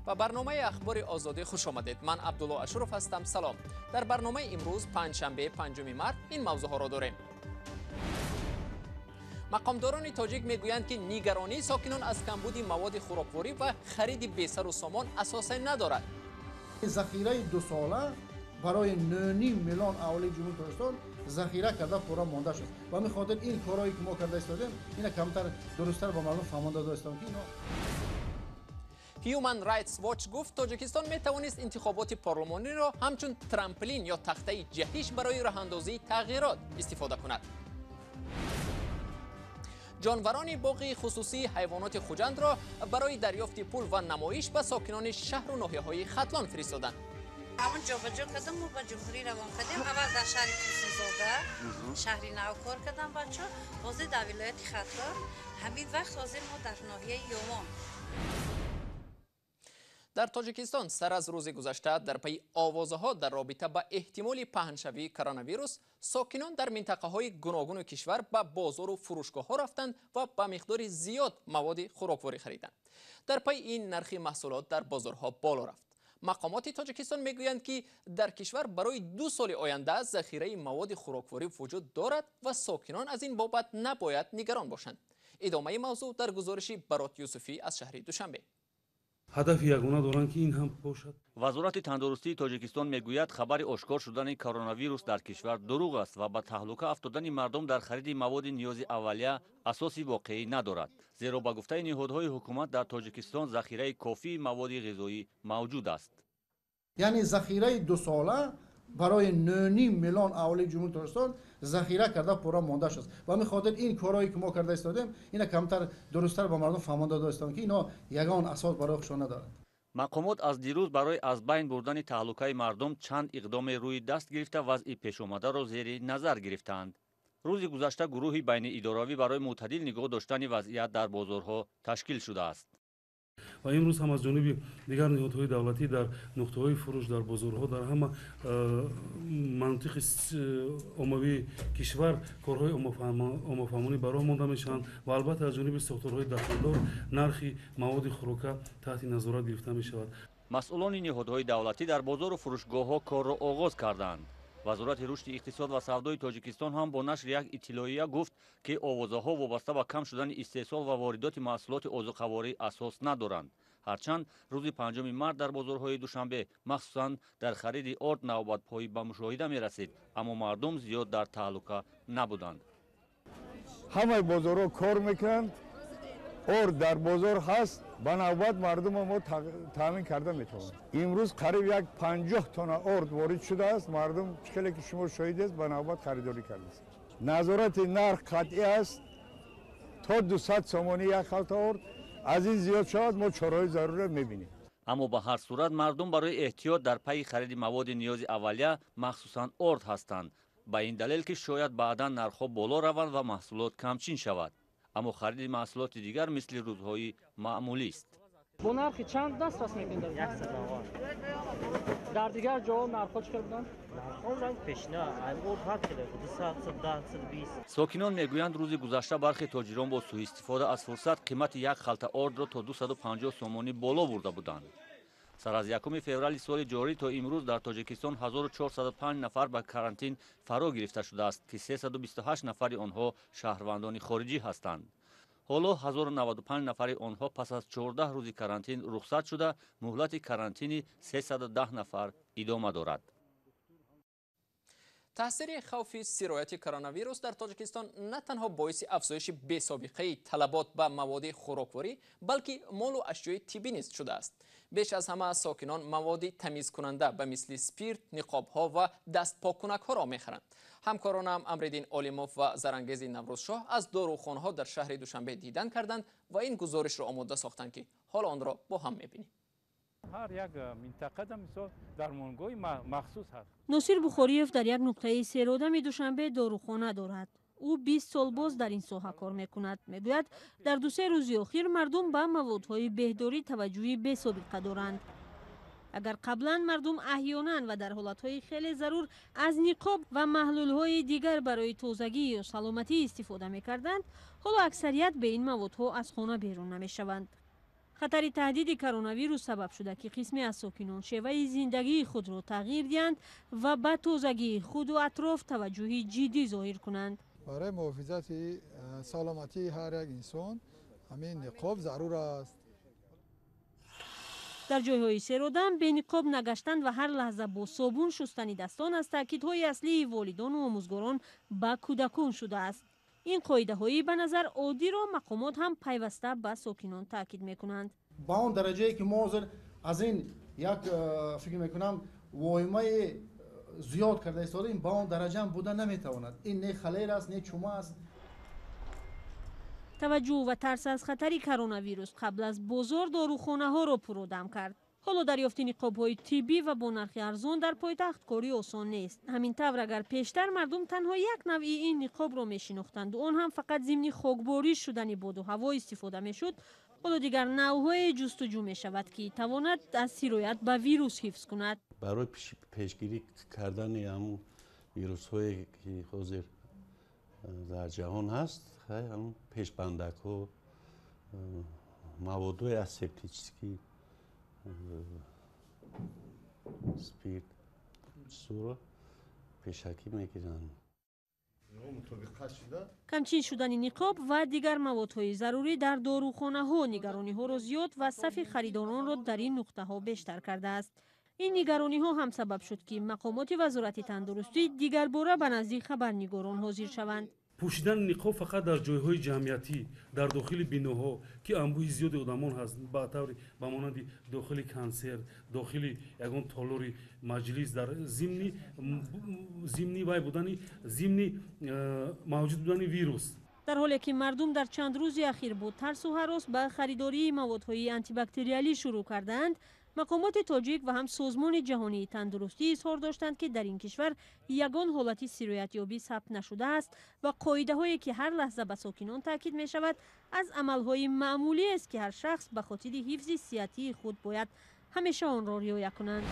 Ба барномаи Ахбори Озодӣ хуш омадед. Ман Абдулло Ашуров ҳастам. Салом. Дар барномаи имрӯз, панҷшанбе, 5 март, ин мавзӯъҳоро дорем. Мақомдорони тоҷик мегӯянд, ки нигаронии сокинон аз камбуди маводи хӯрокворӣ ва хариди бесару сомон асосе надорад. Захираи дусола барои 9,5 миллион аҳолии Ҷумҳурии Тоҷикистон захира карда пурра монда шуд. Ба ҳамин хотир ин корҳое ки мо карда истодем, ина камтар дурусттар ба мардум фаҳмонда додистам, ки ино Human Rights Watch гуфт, Тоҷикистон метавонист интихоботи парлумониро ҳамчун трамплин ё тахтаи ҷаҳиш барои роҳандозии тағйирот истифода кунад. Ҷонварони боғи хусусии ҳайвоноти Хуҷандро барои дарёфти пул ва намоиш ба сокинони шаҳру ноҳияҳои Хатлон фиристоданд. Ҳамон ҷобаҷо кардам, мо ба ҷумҳурӣ равон кардем. Аввал дар шаҳри Турсунзода, шаҳри Нав кор кардам, бачо ҳозир дар вилояти Хатлон, ҳамин вақт ҳозир мо дар ноҳияи Ёвон. Дар Тоҷикистон сар аз рӯзи гузашта дар пайи овозаҳо дар робита ба эҳтимоли паҳншавии коронавирус сокинон дар минтақаҳои гуногуни кишвар ба бозору фурӯшгоҳҳо рафтанд ва ба миқдори зиёд маводи хӯрокворӣ хариданд. Дар пайи ин нархи маҳсулот дар бозорҳо боло рафт. Мақомоти Тоҷикистон мегӯянд, ки дар кишвар барои 2 соли оянда захираи маводи хӯрокворӣ вуҷуд дорад ва сокинон аз ин бобат набояд нигарон бошанд. Идомаи мавзӯъ дар гузориши Барот Юсуфӣ аз шаҳри Душанбе. Ҳадафи ягона доранд, ки ин ҳам бошад. Вазорати тандурустии Тоҷикистон мегӯяд, хабари ошкор шудани коронавирус дар кишвар дурӯғ аст ва ба таҳлука афтодани мардум дар хариди маводи ниёзи аввалия асоси воқеӣ надорад, зеро ба гуфтаи ниҳодҳои ҳукумат дар Тоҷикистон захираи кофии маводи ғизоӣ мавҷуд аст. Яъне захираи дусола барои 9,5 миллион аҳолии Ҷумҳурии Тоҷикистон захира карда пурра монда шуд. Ба ҳамин хотир ин корҳое ки мо карда истодем, ина камтар дурусттар ба мардум фаҳмонда додистам, ки ино ягон асос барои худшон надорад. Мақомот аз дирӯз барои аз байн бурдани таҳлукаи мардум чанд иқдоме рӯи даст гирифта, вазъи пешомадаро зери назар гирифтаанд. Рӯзи гузашта гурӯҳи байниидоравӣ барои мӯътадил нигоҳ доштани вазъият дар бозорҳо ташкил шудааст. Ва имрӯз ҳам аз ҷониби дигар ниҳодҳои давлатӣ дар нуқтаҳои фурӯш, дар бозорҳо, дар ҳама манотиқи оммавии кишвар корҳои оммафаҳмонӣ ба роҳ монда мешаванд ва албатта аз ҷониби сохторҳои дахлдор нархи маводи хӯрока таҳти назорат гирифта мешавад. Масъулони ниҳодҳои давлатӣ дар бозору фурӯшгоҳҳо корро оғоз карданд. Вазорати рушди иқтисод ва савдои Тоҷикистон ҳам бо нашри як иттилоия гуфт, ки овозаҳо вобаста ба кам шудани истеҳсол ва воридоти маҳсулоти озуқаворӣ асос надоранд. Ҳарчанд рӯзи 5 март дар бозорҳои Душанбе, махсусан дар хариди орд, навбатпоӣ ба мушоҳида мерасид, аммо мардум зиёд дар таҳлука набуданд. Ҳамаи бозорҳо кор мекунанд, орд дар бозор ҳаст, ба навбат мардумо мо таъмин карда метавонем. Имрӯз қариб як 50 тонна орд ворид шудааст. Мардум, чӣ хеле ки шумо шоҳидест, ба навбат харидорӣ кардааст. Назорати нарх қатъӣ аст, то 200 сомонӣ як халта орд. Аз ин зиёд шавад, мо чораҳои заруриро мебинем. Аммо ба ҳар сурат мардум барои эҳтиёт дар пайи хариди маводи ниёзи аввалия, махсусан орд ҳастанд, ба ин далел ки шояд баъдан нархҳо боло раванд ва маҳсулот камчин шавад. Аммо хариди маҳсулоти дигар мисли рӯзҳои маъмулист. Бо нархи чанд дастрас мекунед? Дар дигар ҷоҳо нархҳо чӣ хел буданд? Сокинон мегӯянд, рӯзи гузашта бархе тоҷирон бо сӯистифода аз фурсат қимати як халта ордро то 250 сомонӣ боло бурда буданд. Сар аз 1 феврали соли ҷорӣ то имрӯз дар Тоҷикистон 1405 нафар ба карантин фаро гирифта шудааст, ки 328 нафари онҳо шаҳрвандони хориҷӣ ҳастанд. Ҳоло 1095 нафари онҳо пас аз 14 рӯзи карантин рухсат шуда, муҳлати карантини 310 нафар идома дорад. Таъсири хавфи сирояти коронавирус дар Тоҷикистон на танҳо боиси афзоиши бесобиқаи талабот ба маводи хӯрокворӣ, балки молу ашёи тиббӣ низ шудааст. Беш аз ҳама сокинон маводи тамизкунанда ба мисли спирт, ниқобҳо ва дастпоккунакҳоро мехаранд. Ҳамкоронам Амриддин Олимов ва Зарангези Наврӯзшоҳ аз дорухонаҳо дар шаҳри Душанбе дидан карданд ва ин гузоришро омода сохтанд, ки ҳоло онро бо ҳам мебинем. Ҳар як минтақада, мисол, дармонгоҳи махсус ҳаст. Носир Бухориев дар як нуқтаи серодами Душанбе дорухона дорад. Ӯ 20 сол боз дар ин соҳа кор мекунад. Мегӯяд, дар дусе рӯзи охир мардум ба маводҳои беҳдорӣ таваҷҷӯҳи бесобиқа доранд. Агар қаблан мардум аҳёнан ва дар ҳолатҳои хеле зарур аз ниқоб ва маҳлулҳои дигар барои тозагӣ ё саломатӣ истифода мекарданд, ҳоло аксарият бе ин маводҳо аз хона берун намешаванд. Хатари таҳдиди коронавирус сабаб шуда, ки қисме аз сокинон шеваи зиндагии худро тағйир диҳанд ва ба тозагии худу атроф таваҷҷӯҳи ҷиддӣ зоҳир кунанд. Барои муҳофизати саломатии ҳар як инсон ҳамин ниқоб зарур аст. Дар ҷойҳои серодам бениқоб нагаштан ва ҳар лаҳза бо собун шустани дастон аз таъкидҳои аслии волидону омӯзгорон ба кӯдакон шудааст. Ин қоидаҳои ба назар оддиро мақомот ҳам пайваста ба сокинон таъкид мекунанд. Ба он дараҷае ки мо ҳозир аз ин як фикр мекунам воҳимаи зиёд карда истодаем, ба он дараҷаам буда наметавонад. Ин не халер аст, не чума аст. Таваҷҷӯҳ ва тарс аз хатари коронавирус қабл аз бозор дорухонаҳоро пуродам кард. Ҳоло дарёфти ниқобҳои тиббӣ ва бо нархи арзон дар пойтахт кори осон нест. Ҳамин тавр, агар пештар мардум танҳо як навъи ин ниқобро мешинохтанду он ҳам фақат зимни хокбориш шудани боду ҳаво истифода мешуд, ҳоло дигар навъҳое ҷустуҷӯ мешавад, ки тавонад аз сироят ба вирус ҳифз кунад. Барои пешгирӣ кардани ҳамун вирусҳое ки ҳозир дар ҷаҳон ҳаст, ҳамун пешбандакҳо, маводҳои асептический, спирт, чизҳоро пешакӣ мегиранд. Камчин шудани ниқоб ва дигар маводҳои зарурӣ дар дорухонаҳо нигарониҳоро зиёд ва сафи харидоронро дар ин нуқтаҳо бештар кардааст. Ин нигарониҳо ҳам сабаб шуд, ки мақомоти вазорати тандурустӣ дигарбора ба назди хабарнигорон ҳозир шаванд. Пӯшидани ниқоб фақат дар ҷойҳои ҷамъиятӣ, дар дохили биноҳо, ки анбӯҳи зиёди одамон ҳаст, ба таври ба монанди дохили консерт, дохили ягон толори маҷлис, дар зимни вай будани, зимни мавҷуд будани вирус. Дар ҳоле ки мардум дар чанд рӯзи ахир бо тарсу ҳарос ба харидории маводҳои антибактериалӣ шурӯъ кардаанд, мақомоти тоҷик ва ҳам Созмони ҷаҳонии тандурустӣ изҳор доштанд, ки дар ин кишвар ягон ҳолати сироятёбӣ сабт нашудааст ва қоидаҳое ки ҳар лаҳза ба сокинон таъкид мешавад, аз амалҳои маъмулиест, ки ҳар шахс ба хотири ҳифзи сиҳатии худ бояд ҳамеша онро риоя кунанд.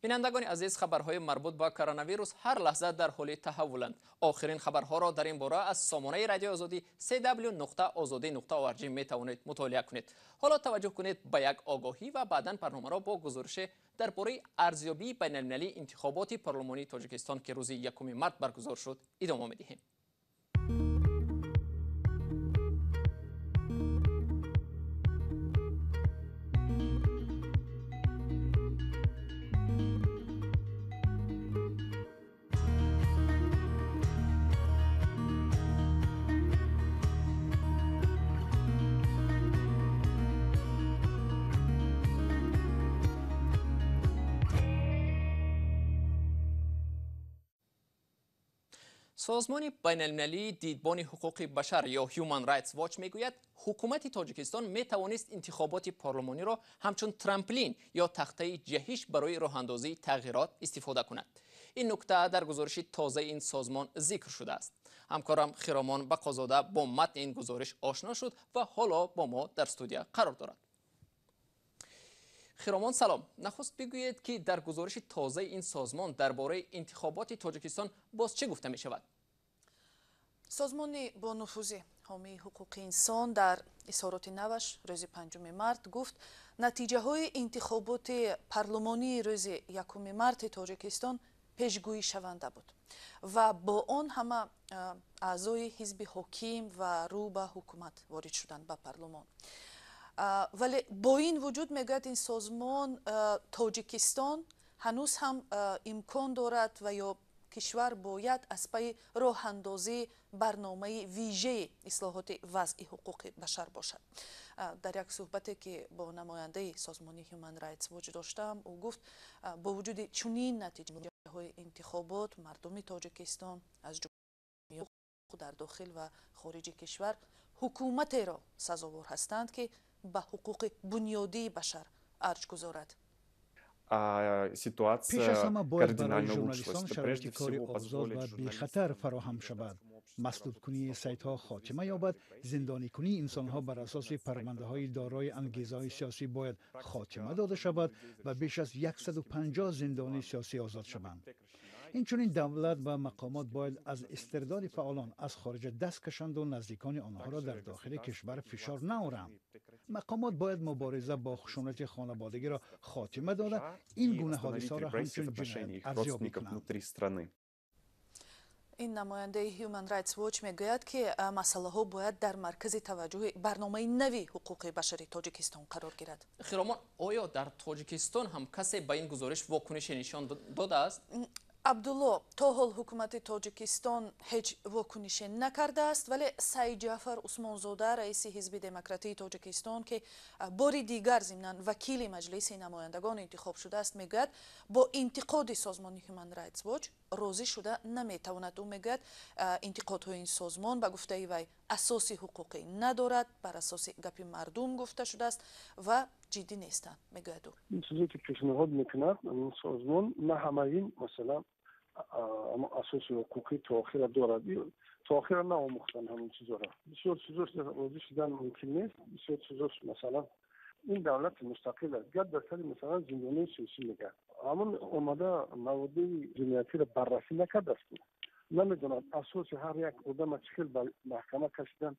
Бинандагони азиз, хабарҳои марбут ба коронавирус ҳар лаҳза дар ҳоли таҳаввуланд. Охирин хабарҳоро дар ин бора аз сомонаи Радиои Озодӣ cw.ozodi.org метавонед мутолиа кунед. Ҳоло таваҷҷӯҳ кунед ба як огоҳӣ ва баъдан барномаро бо гузориш дар бораи арзёбии байналмилалии интихоботи парлумонии Тоҷикистон, ки рӯзи 1 март баргузор шуд, идома медиҳем. Созмони байналмилалии дидбони ҳуқуқи башар ё Human Rights Watch мегӯяд, ҳукумати Тоҷикистон метавонист интихоботи парлумониро ҳамчун трамплин ё тахтаи ҷаҳиш барои роҳандозии тағйирот истифода кунад. Ин нукта дар гузориши тозаи ин созмон зикр шудааст. Ҳамкорам Хиромон Бақозода бо матни ин гузориш ошно шуд ва ҳоло бо мо дар студия қарор дорад. Хиромон, салом. Нахуст бигӯед, ки дар гузориши тозаи ин созмон дар бораи интихоботи Тоҷикистон боз чӣ гуфта мешавад? Созмони бонуфузӣ ҳомии ҳуқуқи инсон дар изҳороти наваш рӯзи 5 март гуфт, натиҷаҳои интихоботи парлумонии рӯзи 1 марти Тоҷикистон пешгӯишаванда буд ва бо он ҳама аъзои ҳизби ҳоким ва рӯ ба ҳукумат ворид шуданд ба парлумон. Вале бо ин вуҷуд, мегӯяд ин созмон, Тоҷикистон ҳанӯз ҳам имкон дорад ва ё кишвар бояд аз пайи роҳандозии барномаи вижаи ислоҳоти вазъи ҳуқуқи башар бошад. Дар як суҳбате ки бо намояндаи созмони Human Rights Watch доштам, ӯ гуфт, бо вуҷуди чунин натиҷаҳои интихобот мардуми Тоҷикистон аз ҷумла дар дохил ва хориҷи кишвар ҳукуматеро сазовор ҳастанд, ки ба ҳуқуқи бунёдии башар арҷ гузорад. Пеш аз ҳама бояд барои журналистон шароити кори озод ва бехатар фароҳам шавад, маслубкунии сайтҳо хотима ёбад, зиндоникунии инсонҳо бар асоси парвандаҳои дорои ангезаҳои сиёсӣ бояд хотима дода шавад ва беш аз 150 зиндонии сиёсӣ озод шаванд. Инчунин давлат ва мақомот бояд аз истирдоди фаъолон аз хориҷа даст кашанду наздикони онҳоро дар дохили кишвар фишор наоранд. Мақомот бояд мубориза бо хушунати хонаводагиро хотима дода, ин гуна ҳодисаро ҳамчун ҷиноят арзёбӣ кунанд. Ин намояндаи Human Rights Watch мегӯяд, ки масъалаҳо бояд дар маркази таваҷҷӯҳи барномаи нави ҳуқуқи башари Тоҷикистон қарор гирад. Хиромон, оё дар Тоҷикистон ҳам касе ба ин гузориш вокунише нишон додааст? Абдулло, то ҳол ҳукумати Тоҷикистон ҳеҷ вокунише накардааст, вале Саид Ҷаъфар Усмонзода, раиси Ҳизби Демократии Тоҷикистон, ки бори дигар зимнан вакили Маҷлиси намояндагон интихоб шудааст, мегӯяд, бо интиқоди созмони Human Rights Watch розӣ шуда наметавонад. Ӯ мегӯяд, интиқодҳои ин созмон ба гуфтаи вай асоси ҳуқуқӣ надорад, бар асоси гапи мардум гуфта шудааст ва ҷиддӣ нестанд, мегӯяд ӯ. Ин чизе ки пешниҳод мекунад ин созмон, на ҳамаи ин масалан асоси ҳуқуқӣ то охира дорад. То охира наомӯхтан ҳамин чизҳоро. Бисёр чизош розӣ шудан мумкин нест. Бисёр чизош, масалан, ин давлати мустақил аст. Гап дар сари масалан зиндонии сиёсӣ мегӯяд. Ҳамон омада маводии ҷиноятиро баррасӣ накардааст. Намедонад асоси ҳар як одама чӣ хел ба маҳкама кашидан,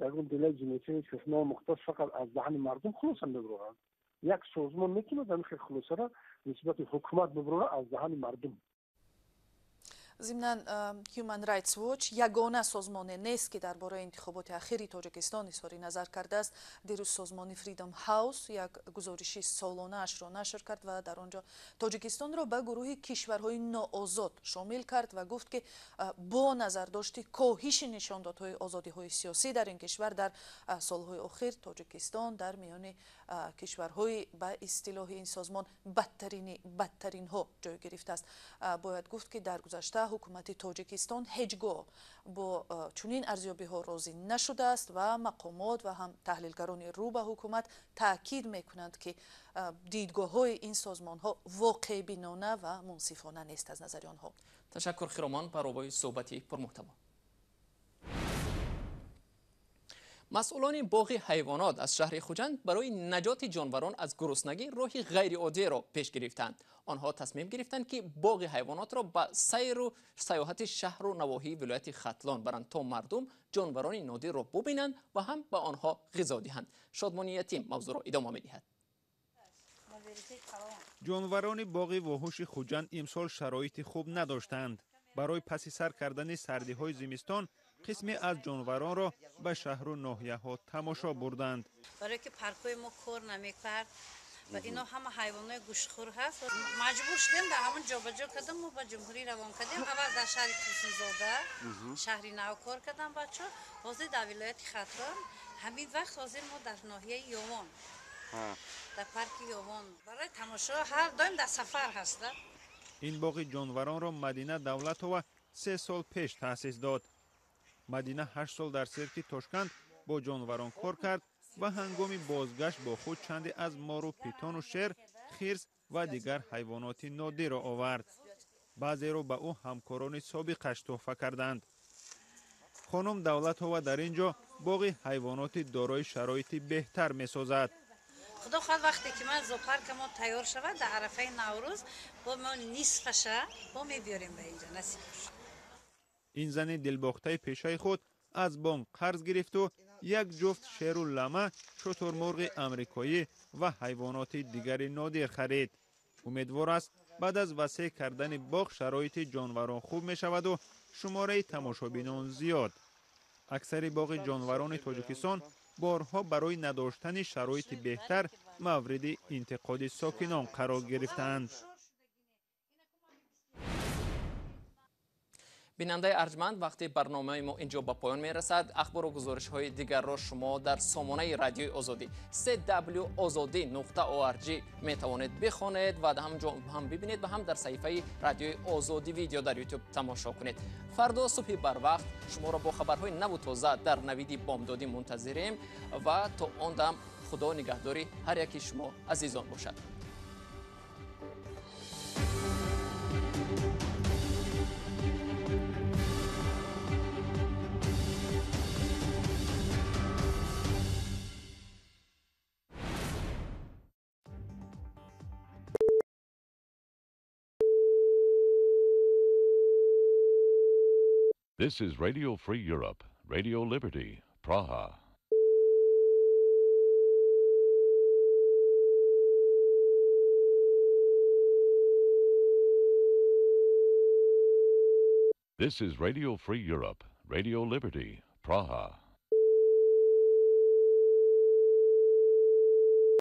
ягон делаи ҷиноятӣ ҳеҷ кас наомӯхтааст, фақат аз даҳани мардум хулоса мебуроранд. Як созмон метавонад ҳамин хел хулосаро нисбати ҳукумат бибурорад аз даҳани мардум. Зимнан Human Rights Watch ягона созмоне нест, ки дар бораи интихоботи ахири Тоҷикистон изҳори назар кардааст. Дирӯз созмони Freedom House як гузориши солонаашро нашр кард ва дар он ҷо Тоҷикистонро ба гурӯҳи кишварҳои ноозод шомил кард ва гуфт, ки бо назардошти коҳиши нишондодҳои озодиҳои сиёсӣ дар ин кишвар дар солҳои охир, Тоҷикистон дар миёни кишварҳои ба истилоҳи ин созмон бадтаринҳо ҷой гирифтааст. Бояд гуфт, ки дар гузашта ҳукумати Тоҷикистон ҳеҷ гоҳ бо чунин арзёбиҳо розӣ нашудааст ва мақомот ва ҳам таҳлилгарони рӯ ба ҳукумат таъкид мекунанд, ки дидгоҳҳои ин созмонҳо воқеъбинона ва мунсифона нест аз назари онҳо. Ташаккур, Хиромон, баробари суҳбати пурмуҳтаво. Масъулони боғи ҳайвонот аз шаҳри Хуҷанд барои наҷоти ҷонварон аз гуруснагӣ роҳи ғайриоддиро пеш гирифтанд. Онҳо тасмим гирифтанд, ки боғи ҳайвонотро ба сайру сайёҳати шаҳру навоҳии вилояти Хатлон баранд, то мардум ҷонварони нодирро бубинанд ва ҳам ба онҳо ғизо диҳанд. Шодмони Ятим мавзӯъро идома медиҳад. Ҷонварони боғи воҳуши Хуҷанд имсол шароити хуб надоштанд. Барои паси сар кардани сардиҳои зимистон қисме аз ҷонваронро ба шаҳру ноҳияҳо тамошо бурданд. Барое ки паркҳои мо кор намекард ва ино ҳама ҳайвонҳои гӯштхӯр ҳаст, маҷбур шудем дар ҳамон ҷобаҷо кардам, мо ба ҷумҳурӣ равон кардем. Аввал дар шаҳри Турсунзода, шаҳри нав кор кардам бачаҳо, ҳозир дар вилояти Хатлон. Ҳамин вақт ҳозир мо дар ноҳияи Ёвон, дар парки Ёвон барои тамошо ҳар доим дар сафар ҳаста. Ин боғи ҷонваронро Мадина Давлатова 3 сол пеш таъсис дод. Мадина 8 сол дар сирки Тошканд бо ҷонварон кор кард ва ҳангоми бозгашт бо худ чанде аз мору питону шер, хирс ва дигар ҳайвоноти нодирро овард. Баъзеро ба ӯ ҳамкорони собиқаш тӯҳфа карданд. Хонум Давлатова дар ин ҷо боғи ҳайвоноти дорои шароити беҳтар месозад. Худо хоҳад, вақте ки ман зоопарка мо тайёр шавад дар арафаи Наврӯз, бо мо нисфаша бо мебиёрем ба инҷа, насиб бошад. Ин зани дилбохтаи пешаи худ аз бонк қарз гирифту як ҷуфт шеру лама, шутурмурғи амрикоӣ ва ҳайвоноти дигари нодир харид. Умедвор аст, баъд аз васеъ кардани боғ шароити ҷонварон хуб мешаваду шумораи тамошобинон зиёд. Аксари боғи ҷонварони Тоҷикистон борҳо барои надоштани шароити беҳтар мавриди интиқоди сокинон қарор гирифтаанд. Бинандаи арҷманд, вақти барномаи мо инҷо ба поён мерасад. Ахбору гузоришҳои дигарро шумо дар сомонаи Радиои Озодӣ cwozodi.org метавонед бихонед ва ҳамҷо ҳам бибинед ва ҳам дар саҳифаи Радиои Озодӣ видео дар YouTube тамошо кунед. Фардо субҳи барвақт шуморо бо хабарҳои наву тоза дар навиди бомдодӣ мунтазирем ва то он дам Худо нигаҳдори ҳар яки шумо азизон бошад. This is Radio Free Europe, Radio Liberty, Praha. This is Radio Free Europe, Radio Liberty, Praha.